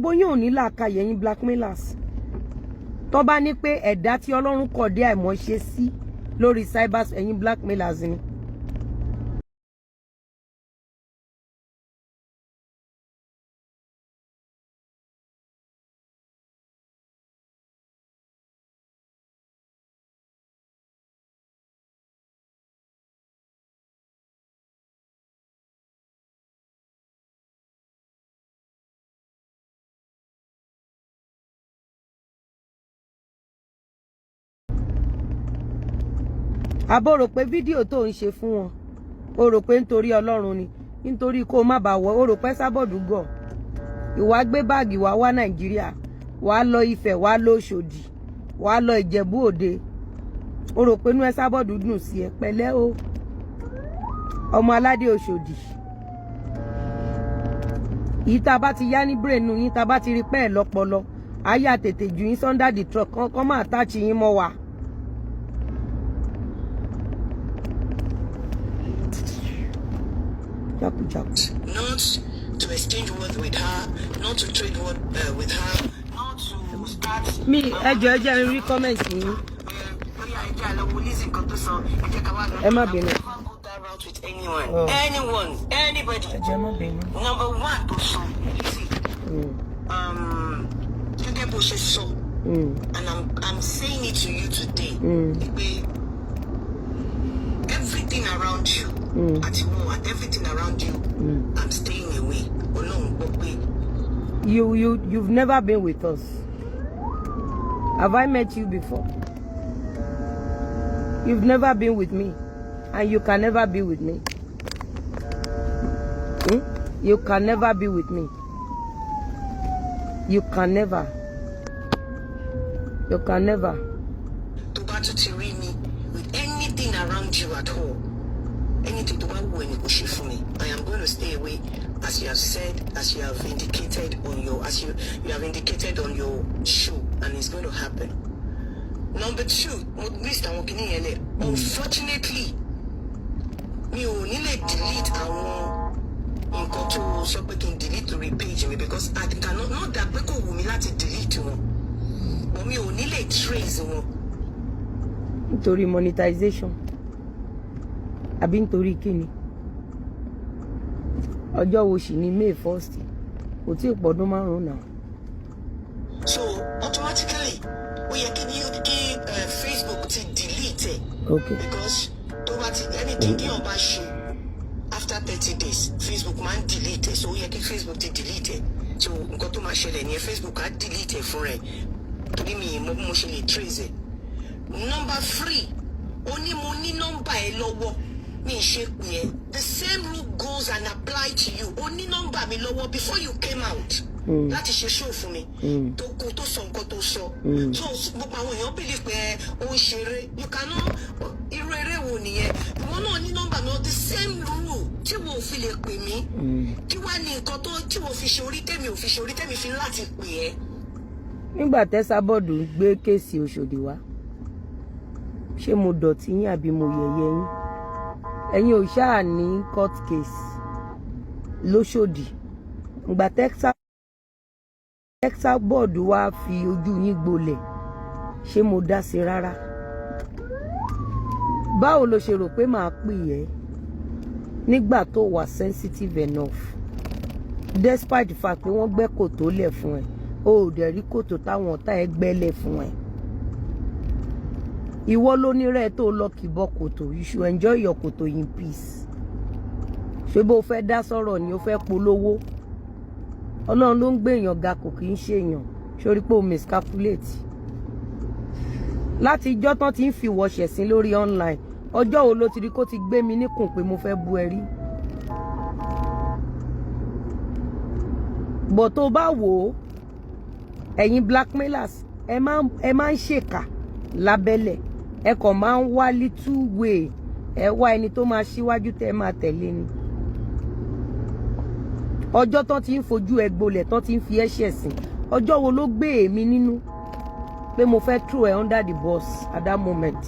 Gbogbo yín ò ní làákàyè, yín blackmailers. Tó bá ní pé ẹ̀dá tí Ọlọ́run kọ̀ dé àìmọ̀ ṣe sí lórí cyber, ẹ̀yin blackmailers ni. Àbó rò pé fídíò tó ń ṣe fún wọn, o rò pé nítorí Ọlọ́run ni, nítorí kó má bàa wọ. O rò pé Sábọ̀dù gọ̀ ìwà gbé báàgì wá wá Nàìjíríà, wàá lọ Ifẹ̀, wàá lọ Òṣòdì, wàá lọ Ìjẹ̀bú Òde. O rò pé inú ẹ Sábọ̀dù dùn sí ẹ. Pẹ̀lẹ́ o, ọmọ aládé Òṣòdì. Yìí tá a bá ti yá ní brain yín, tá a bá ti rí pẹ́ẹ́ lọ́pọlọ, ayé àtètè jù yín under the truck kán máa attach yín mọ́ wa. Jákujàku. Not to exchange word with her, not to trade word with her, not to start. Mi ẹjọ, ẹ jẹ́ n rí comment yín. Bóyá ẹ jẹ́ àlọ́ wo Lizzy, nǹkan tó sọ, ẹ jẹ́ ká wá lọ. Ẹ má bínú. I will never go that route with anyone. Oh. Anyone, anybody. Ẹ jẹ́ má bínú. Number one tó sọ, Lizzy, gẹ́gẹ́ bó ṣe sọ, and I'm saying it to you today, pé everything around you, àti wọn and everything around you, I'm staying away. Ọlọ́run gbọ́ pé You've never been with us. Have I met you before? You've never been with me, and you can never be with me. Hmm? You can never be with me. You can never. You can never. Tó bá tún ti rí mi with anything around you at all, anything tó bá wù ẹ́ ni kò ṣe fún mi. I am going to stay away, as you have said, as you have indicated on your as you have indicated on your show, and it's going to happen. Number two, mo list àwọn kìíní yẹn lẹ̀. Unfortunately, mi ò ní lè delete àwọn nǹkan tó sọ pé kí n delete lórí page mi, because I cannot, not that pé kò wù mí láti delete wọn, but mi ò ní lè trace wọn. Nítorí monetization àbí nítorí kíni? Ọjọ́ wo sì ni May 1st? Kò tí ì pọ̀dún 5 náà. So automatically, ó yẹ kí Facebook ti delete ẹ, because tó bá ti anything tí yóò bá ṣe after 30 days, Facebook máa ń delete ẹ. So ó yẹ kí Facebook ti delete ẹ. So nǹkan tó máa ṣẹlẹ̀ nìyẹn, Facebook á delete ẹ fúnra ẹ, torí mi ì mọ bí mo ṣe lè trace ẹ. Number three, ó ní mo ní nọ́mbà ẹ lọ́wọ́, mi ì ṣe pè ẹ́. The same rule goes and apply to you. Ó ní nọ́mbà mi lọ́wọ́ before you came out láti ṣe show fún mi, tó kó tó sọ nǹkan tó sọ. So gbogbo àwọn èèyàn believe pé ó ń ṣeré. You cannot, irú eré wo nìyẹn? Ìwọ náà ní nọ́mbà mi. The same rule tí wo ò fi lè pè mí, kí wàá ní nǹkan tó tí wo fi ṣe orí tèmi ò fi ṣe orí tèmi fi láti pè ẹ́? Nígbà tẹ́sàbọ̀dù gbé case Òṣòdì wá, ṣé mo dọ̀tí yín àbí mo yẹ̀yẹ́ yín? Ẹ̀yin ò ṣáà ní court case lóṣòdì. Ìgbà tẹ́sàbọ̀dù wá fi ojú yín gbolẹ̀, ṣé mo dá sí rárá? Báwo lo ṣe rò pé màá pè ẹ́ nígbà tó wà sensitive enough, despite the fact pé wọ́n gbẹ́ kòtò lẹ̀ fún ẹ, o ò dẹ̀ rí kòtò táwọn ọ̀tá ẹ gbẹ́lẹ̀ fún ẹ? Ìwọ ló ní rẹ tó lọ kìbọ kòtò. You should enjoy your kòtò in peace. Ṣé bó fẹ́ dá sọ̀rọ̀ ni o fẹ́ polówó? Ọlọ́run ló ń gbé èèyàn ga, kò kì í ṣe èèyàn. Sórí pé o miscalculate láti ijọ́ tán ti ń fi wọ̀ ṣẹ̀sín lórí online. Ọjọ́ wo ló ti rí kó ti gbé mi níkùn pé mo fẹ́ bú ẹ rí? Bọ̀ tó bá wò ó, ẹ̀yin blackmailers, ẹ máa ń ṣèkà lábẹ́lẹ̀. Ẹ kàn máa ń wá little way, ẹ wá ẹni tó máa ṣíwájú tẹ́ ẹ máa tẹ̀lé ni. Ọjọ́ tán ti ń fojú ẹ gbolẹ̀, tán ti ń fi ẹ́ ṣẹ̀sín, ọjọ́ wo ló gbé èmi nínú pé mo fẹ́ throw ẹ under the bus at that moment?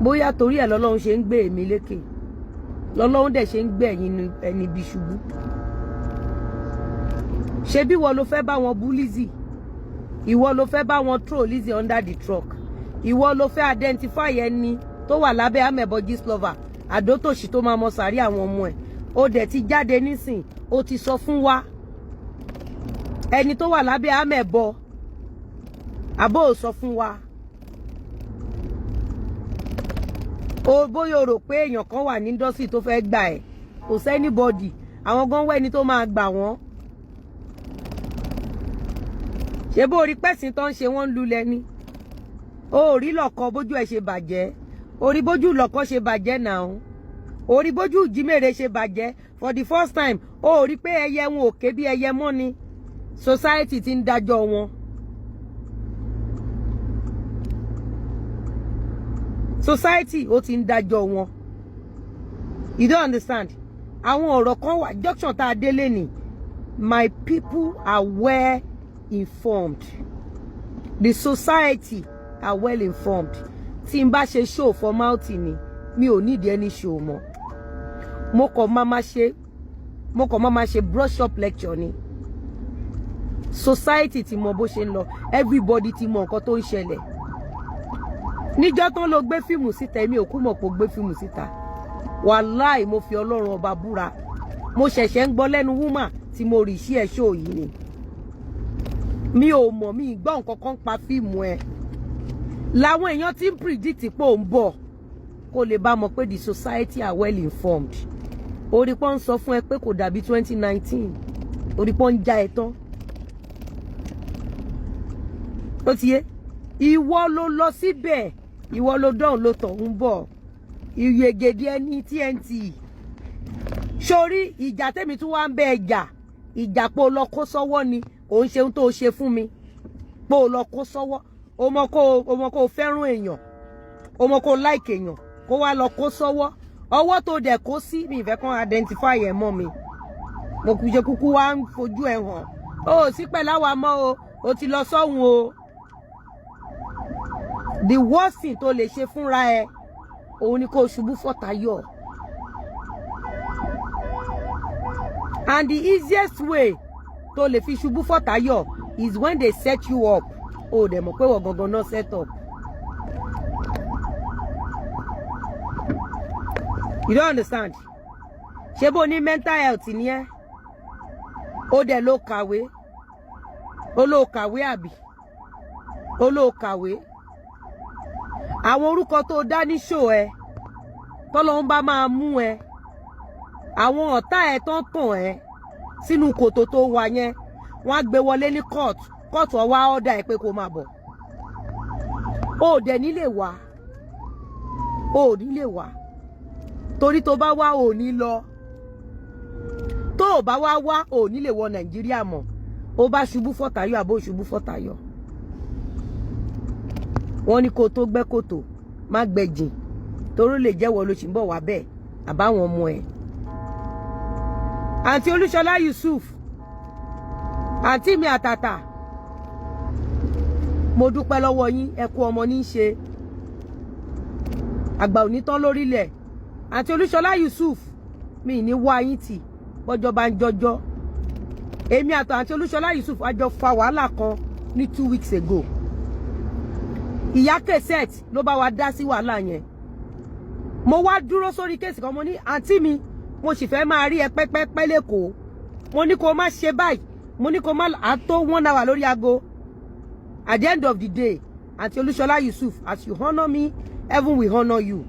Bóyá torí ẹ̀ lọ́lọ́run ṣe ń gbé èmi lékè, lọ́lọ́run dẹ̀ ṣe ń gbé ẹ̀yin ẹni bí ṣubú. Ṣebí ìwọ ló fẹ́ bá wọn bú Lizzy, ìwọ ló fẹ́ bá wọn throw Lizzy under the truck, ìwọ ló fẹ́ identify ẹni tó wà lábẹ́ amẹ̀bọ Gistlover, àdótòṣì tó máa mọ sàrí àwọn ọmọ ẹ̀. Ó dẹ̀ ti jáde nísìn, ó ti sọ fún wa ẹni tó wà lábẹ́ amẹ̀bọ, àbó ò sọ fún wa? O bóyá o rò pé èèyàn kan wà ní industry tó fẹ́ gbà ẹ́, kò sí anybody. Àwọn gan wẹ́ni tó máa gbà wọ́n. Ṣé bó rí pẹ̀sìn tó ń ṣe, wọ́n ń lulẹ̀ ni. O rí lọ́kọ bójú ẹ̀ ṣe bàjẹ́, orí bójú lọ́kọ ṣe bàjẹ́ náà, orí bójú ìjímèrè ṣe bàjẹ́ for the first time. O rí pé ẹyẹ wọn ò ké bí ẹyẹ mọ́ ni. Society ti ń dájọ́ wọn. Society ó ti ń dájọ́ wọn. You don't understand. Àwọn ọ̀rọ̀ kan wà, junction tá a délé ni. My people are well informed, the society are well informed. Tí n bá ṣe show formality ni, mi ò need any show mọ́. Mo kàn máa ma ṣe brush up lecture ni. Society ti mọ bó ṣe ń lọ, everybody ti mọ nǹkan tó ń ṣẹlẹ̀. Níjọ́ tán ló gbé fíìmù síta, èmi ò kú mọ̀ pé ó gbé fíìmù síta. Wàláì, mo fi Ọlọ́run Ọba búra, mo ṣẹ̀ṣẹ̀ ń gbọ́ lẹ́nu woman tí mo rí sí ẹ̀ ṣó yìí ni. Mi ò mọ̀, mi gbọ́ nǹkan kan pa fíìmù ẹ̀. Làwọn èèyàn ti ń predict pé ò ń bọ̀, kó lè bá mọ̀ pé the society are well informed. Orí pọ́n ń sọ fún ẹ pé kò dàbí 2019, orí pọ́n ń já ẹ tán. Ó ti yé, ìwọ ló lọ síbẹ̀, ìwọ ló dán ló tọ̀ ń bọ̀ ìyègèdè ẹni TNT. Sórí ìjà tèmi tún wá ń bẹ ẹjà, ìjà pé o lọ kó sọ́wọ́ ni. Òun ṣe ohun tó ṣe fún mi pé o lọ kó sọ́wọ́. O mọ kó o fẹ́ràn èèyàn, o mọ kó o like èèyàn, kó wá lọ kó sọ́wọ́. Ọwọ́ tó dẹ̀ kó sí mi, ìfẹ́ kan identify ẹ̀ mọ́ mi. Mo kù ṣe kúkú wá ń fojú ẹ̀ hàn. O ò sí pẹ̀lú àwa mọ́ o, o ti lọ sọ́hun o. The worst thing tó lè ṣe fúnra ẹ, òun ni kó o ṣubú fọ́tayọ̀. And the easiest way tó lè fi ṣubú fọ́tayọ̀ is when they set you up. O dẹ̀ mọ̀ pé wọ́n gangan náà set up. You don't understand. Ṣé bó ní mental health ni ẹ́? Ó dẹ̀ ló kàwé, ó ló kàwé àbí ó ló kàwé? Àwọn orúkọ tó dá ní ṣò ẹ, tọ́lọ́hún bá máa mú ẹ, àwọn ọ̀tá ẹ tán tàn ẹ sínú kòtò tó wà yẹn, wọ́n á gbé wọlé ní court. Court ọwá ọ̀dà ẹ pé kó máa bọ̀. Ó dẹ̀ nílé wá, ó nílé wá, torí tó bá wá, ò ní lọ. Tó o bá wá wá, ò ní lè wọ Nàìjíríà mọ́. Ó bá ṣubú fọ́tayọ̀, àbó ṣubú fọ́tayọ̀, wọ́n ní kó tó gbẹ́ kòtò, má gbẹ́ jìn, torí lè jẹ́wọ́ ló sì ń bọ̀ wá bẹ́ẹ̀ àbáwọn ọmọ ẹ̀. Àǹtí Olúṣọlá Yusuf, àǹtí mi àtàtà, mo dúpẹ́ lọ́wọ́ yín. Ẹ kú ọmọ ní í ṣe, àgbà ò ní tán lórílẹ̀. Àǹtí Olúṣọlá Yusuf, mi ní wá yín tì bọ́jọ́ bá ń jọjọ́. Èmi àtọ̀ àǹtí Olúṣọlá Yusuf a jọ fa wàhálà kan ní 2 weeks ago. Ìyá Kẹsẹt ló bá wa dá sí wàhálà yẹn. Mo wá dúró sórí case kan. Mo ní, "Àǹtí mi, mo sì fẹ́ máa rí ẹ pẹ́pẹ́pẹ́ lẹ́kọ̀ọ́." Mo ní kó má ṣe báyìí, mo ní kó má àtó one hour lórí aago. At the end of the day, Àǹtí Olúṣọlá Yusuf, as you honour me, heaven will honour you.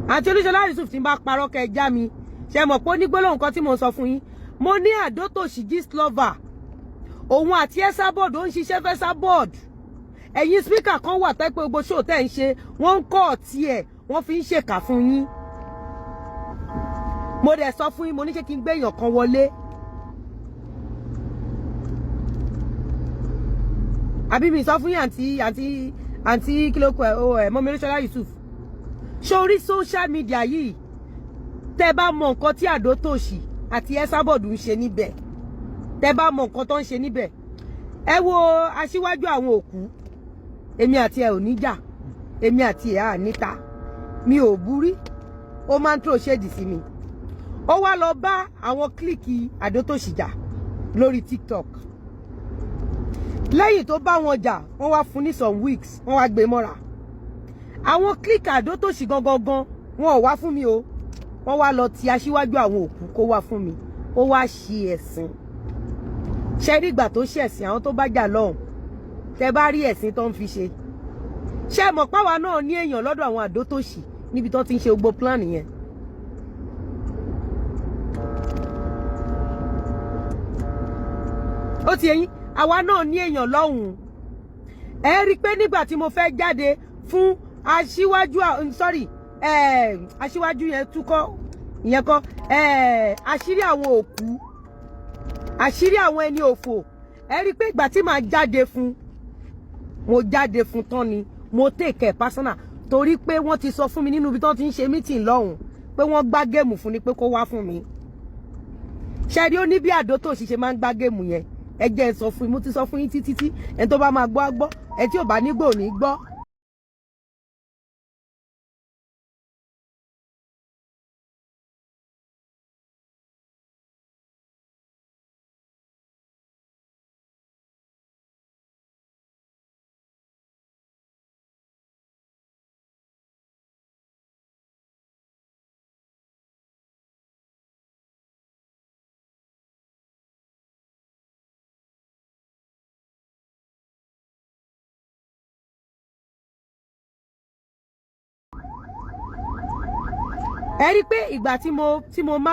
Àǹtí Olúṣọlá Yusuf, tí n bá parọ́, kẹ́ ẹ já mi. Ṣe mọ̀ pé ó ní gbólóhùn kan tí mo ń sọ fún yín? Mo ní àdótòṣì Gistlover, òun àti Esabod, ó ń ṣiṣẹ́ fẹ́ Esabod. Ẹ̀yin speaker kan wà tẹ́ pé gbogbo show tẹ́ ń ṣe, wọ́n ń kọ́ ọ̀tí ẹ̀, wọ́n fi ń ṣèkà fún yín. Mo dẹ̀ sọ fún yín, mo ní ṣé kí n gbé èèyàn kan wọlé àbí mi sọ fún yín? Àǹtí kí ló kọ ẹ? Ó ẹ mọ́mi Olúṣọlá Yusuf, sórí social media yìí, tẹ́ bá mọ nǹkan tí àdótòṣì àti Esabod ń ṣe níbẹ̀, tẹ́ bá mọ nǹkan tó ń ṣe níbẹ̀. Ẹ wo aṣíwájú àwọn òkú. Èmi àti ẹ ò ní jà, èmi àti ẹ à níta, mi ò burí. Ó máa ń tó ṣèdì sí mi, ó wá lọ bá àwọn clique àdótòṣì jà. Lórí TikTok, lẹ́yìn tó bá wọn jà, wọ́n wá fún ní some weeks, wọ́n wá gbé mọ́ra. Àwọn clique àdótòṣì gangan gan, wọn ò wá fún mi o. Wọ́n wá lọ ti aṣíwájú àwọn òkú kó wá fún mi. Ó wá ṣe ẹ̀sìn. Ṣe rí ìgbà tó ṣẹ̀sìn, àwọn tó bá jà lọ́hùn, tẹ bá rí ẹ̀sìn tó ń fi ṣe, ṣe mọ̀ páwa náà ní èèyàn lọ́dọ̀ àwọn àdótòṣì níbi tó ti ń ṣe gbogbo plan yẹn. Ó ti eyín, àwa náà ní èèyàn lọ́hùn-ún. Ẹ rí i pé nígbà tí mo fẹ́ jáde fún aṣíwájú, sorry, aṣíwájú yẹn túkọ́ ìyẹn kọ́, àṣírí àwọn òkú, àṣírí àwọn ẹni òfò, ẹ rí i pé ìgbà tí màá jáde fún, mo jáde fún tán ni. Mo take it personal torí pé wọ́n ti sọ fún mi nínú ibi tó ti ń ṣe meeting lọ́hùn pé wọ́n gbá game fún ni pé kó wá fún mi. Ṣe rí, ó ní bí àdó tó ṣiṣẹ́ máa ń gbá game yẹn. Ẹ jẹ́ ẹ sọ fún yín, mo ti sọ fún yín títí tí ẹni tó bá máa gbọ́ á gbọ́, ẹ tí ò bá ní gbọ́ ò ní gbọ́. Ẹ rí i pé ìgbà tí mo má